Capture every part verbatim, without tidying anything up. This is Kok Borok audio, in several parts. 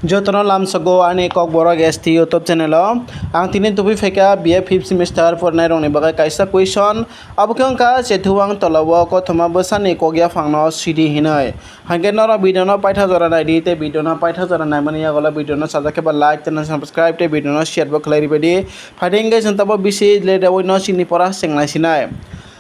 Jotono lamsogo ani Kokborok S T YouTube channel o. Ang tini tubui phaikha B A fifth semester pornai rokni bagwi kaisa question. Abo khe wngkha Chethuwang tolao kothoma bwsani kok yaphangno sidi hinwi. Hwnkhe norok video no paitha jora naidi tei video no paitha jora naimani yagulo video no sajak khe ba like channel subscribe tei video no share bo khlai ribadi. Phaidi hwnkhe chwng tabo bisi le deui no chini pora chengnai sinai.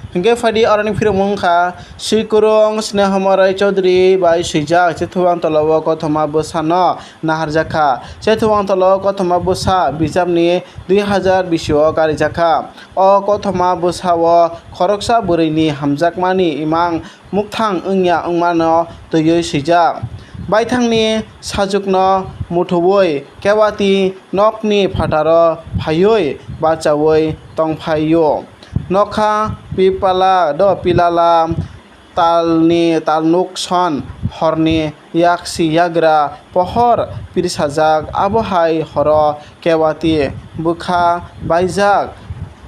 Hwnkhe phaidi aroni phiromung wngkha Swikurung Snehomorai Chaudhary bai swijak Chethuwang tolao kothoma bwsano naharjakha. Chethuwang tolao kothoma bwsa bijapni dui hazar bisi o karijakha. O kothoma bwsao khoroksa bwrwini hamjakmani imang mukthang wngya wngmano twiwi swijak. Baithangni sajwkno muthuwi Kewati nokni phataro phaiwi bachaui tongphaio. Nokha pipala do pilala talni talnukson horni yaksi yagra pohor pirsajak, abo hai horo Kewati bwkha baijak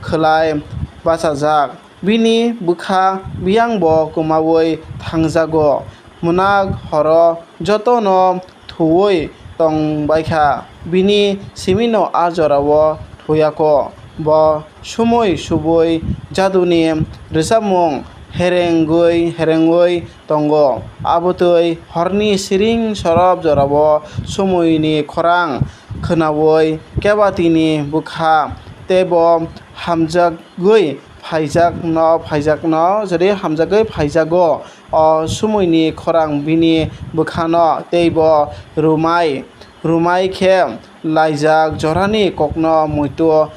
khwlai bachajak. Bini bwkha biyangbo kwmaui thangjago. Mwnak horo jotono thuwi tongbaikha. Bini simino a jorao thuyako. Bo sumui subui jaduni rwchapmung herengwi herengwi tongo. Abotwi horni siring sorop jorao sumuini khorang khwnaui Kewatini bwkha teibo hamjagwi phaijakno, phaijakno, jodi hamjagwi phaijago. O sumuini khorang bini bwkhano teibo rwmai, rwmai khe laijak jorani kokno muitu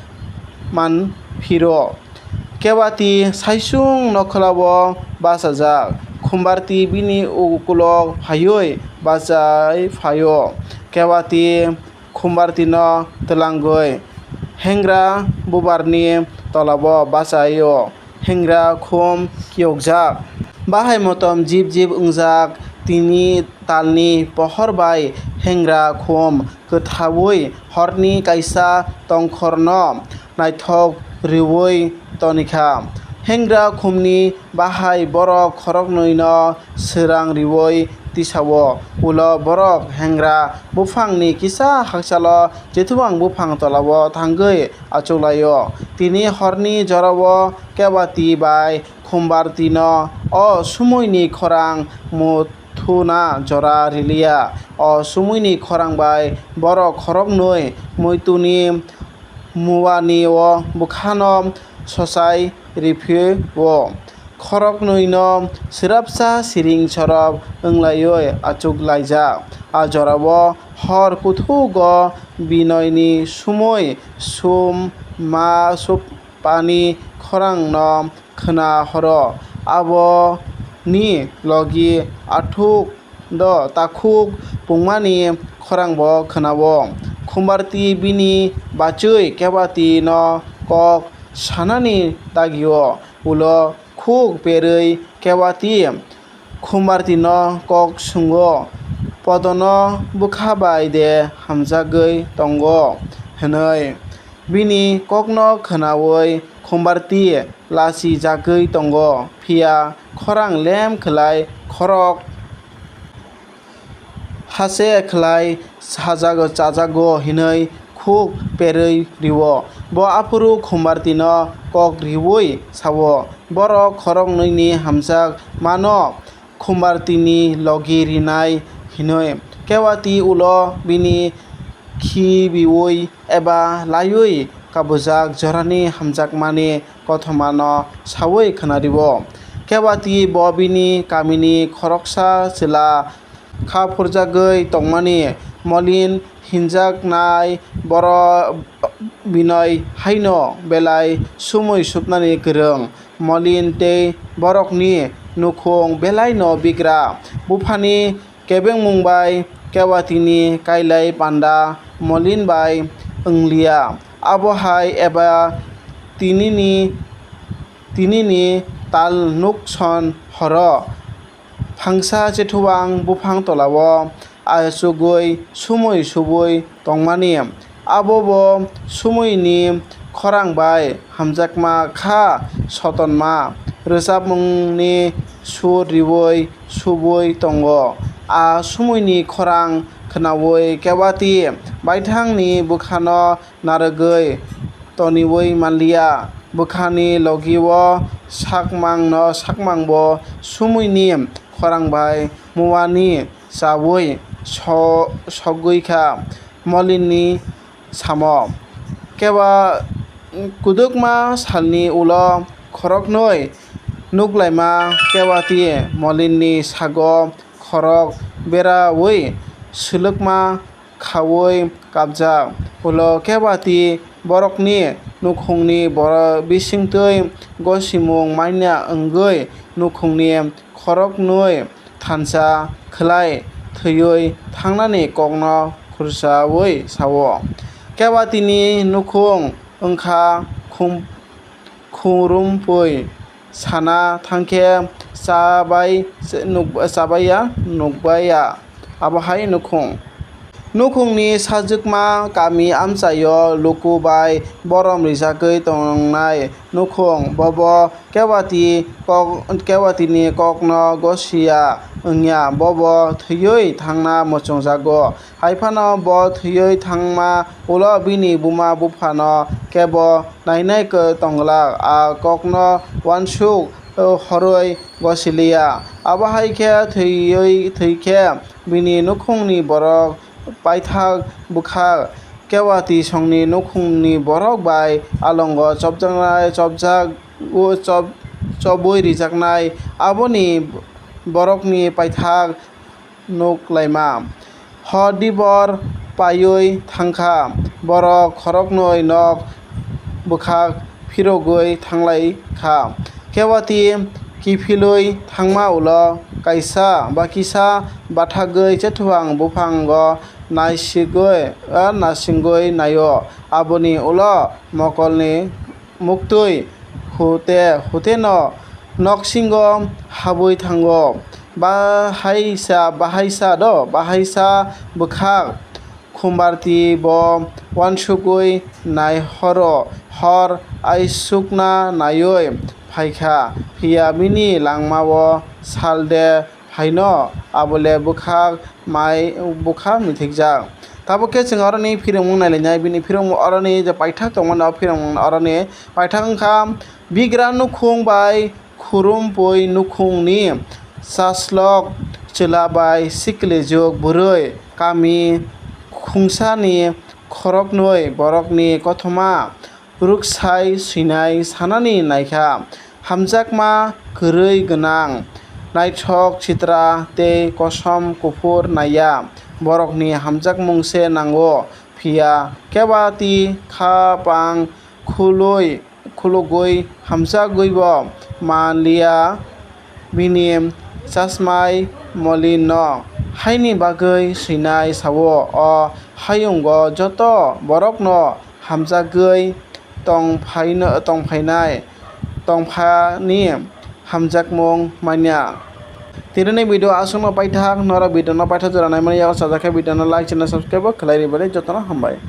man phiro. Kewati saisung nokhlao bachajak, Khumbarti bini ukulok phaiwi bachai phaio. Kewati Khumbartino twlangwi hengra bubarni tolao bachaio, hengra khum kiyokjak. Bahai motom jip jip wngjak, tini talni pohor bai hengra khum kwthaui horni kaisa tongkhorno naithok riui tonikha. Hengra khumni bahai borok khoroknwino swrang riui tisao. Ulo borok hengra buphangni kisa hakchalo Chethuwang buphang tolao thangwi achuklaio. Tini horni jorao Kewati bai Khumbartino o sumuini khorang muthuna jora riliya. O sumuini khorang bai borok khoroknwi muituni muani o bwkhano sochai riphio. Khoroknwino swrapsa siring sorop wnglaiwi achuklaijak. A jorao hor kuthugo binoini sumui sum ma supani khorangno khwna horo. Aboni logi athuk do takhuk pungmani khorangbo khwnao. Khumbarti bini bachwi Kewatino kok sanani dagio. Ulo khuk perwi Kewati Khumbartino kok sungo, "Podono bwkha bai de hamjagwi tongo?" hwnwi. Bini kokno khwnaui Khumbarti lachijagwi tongo, phiya khorang lem khlai khorok hase khlai sajago, chajago hinwi khuk perwi rio. Bo aphuru Khumbartino kok riui sao, "Borok khoroknwini hamjak mano Khumbartini logi rinai hinwi." Kewati ulo bini khibiui eba laiwi kabujak jorani hamjakmani kothomano saui khwnario. Kewati bo bini kamini khoroksa chwla kha phurjagwi tongmani Molin hinjaknai borok binoi haino belai sumui supnani kwrwng. Molin tei borokni nukhung belaino bigra. Buphani kebengmung bai Kewatini kailai panda Molin bai wngliya. Abo hai eba tinini, tinini tal nukson horo phangsa Chethuwang buphang tolao achugwi sumui subui tongmani. Abo bo sumuini khorang bai hamjakma kha, sotonma rwchapmungni sur riui subui tongo. A sumuini khorang khnaui Kewati baithangni bwkhano narwgwi toniui manliya. Bwkhani logi-o sakmangno sakmangbo sumuini khorang bai muani chaui so-, sogwi kha Molinni samo. Keba-, kwdwkma salni ulo khoroknwi nuklaima Kewati Molinni sago khorok beraui swlwkma khaui kapjak. Ulo Kewati borokni nukhungni boro-, bisingtwi gosimung manya wngwi nukhungni khoroknwi thansa khlai thwiwi thangnani kokno khursaui sao. Kewatini nukhung wngkha khum-, khumrumpui sana thangkhe chabai nuk-, chabaiya nukbaiya, abohai nukhung. Nukhungni sajwkma kami amchaio luku bai borom rijagwi tongnai nukhung, bobo Kewati kok-, Kewatini kokno gosiya wngya, bobo thwiwi thangna muchungjago. Hai phano bo thwiwi thangma ulo bini buma buphano kebo nainai khe tongglak, a kokno uansuk horwi gosiliya. Abo hai khe thwiwi, thwi khe bini nukhungni borok paithak bwkhak Kewati songni nukhungni borok bai alongo chopjaknai, chopjak-, o chop-, chobwi rijaknai. Aboni borokni paithak nuk laima. Hor dibor paiwi thangkha, borok khoroknwi nok bwkhak phirogwi thanglai kha. Kewati kiphilwi thangma ulo kaisa ba kisa bathagwi chethuang buphango naisigwi, ah, nasingwi naio. Aboni ulo mokolni muktwi hute huteno noksingo habwi thango. Bahaisa, bahaisa do, bahaisa bwkhak khumbarti bo uansugwi naihoro, hor aisukna naiwi phaikha, phiya bini langmao salde phaino abole bwkhak mai bwkha mithikjak. Tabuk khe chwng oroni phirongmung nailainai, bini phirongmung oroni je paithak tongmani, o phirongmung oroni paithak wngkha bigra nukhung bai khurumpui nukhungni chaslok chwla bai siklijuk bwrwi kami khungsani khoroknwi borokni kothoma rwksai swinai sanani naikha. Hamjakma kwrwi gwnang, naithok chitra tei kosom kuphur naiya. Borokni hamjakmung se nango, phiya Kewati khapang khului, khulugwi hamjakgwibo manliya. Bini chasmai Molinno haini bagwi swinai sao, o hayungo joto borokno hamjagwi tongphaino-, tongphainai, tongphani hamjakmung manya. Tinini video aswkno paithak, norok video no paithak jora naimani yago chajakhe video no like, channel subscribe bo khlai ribadi, jotono hambai.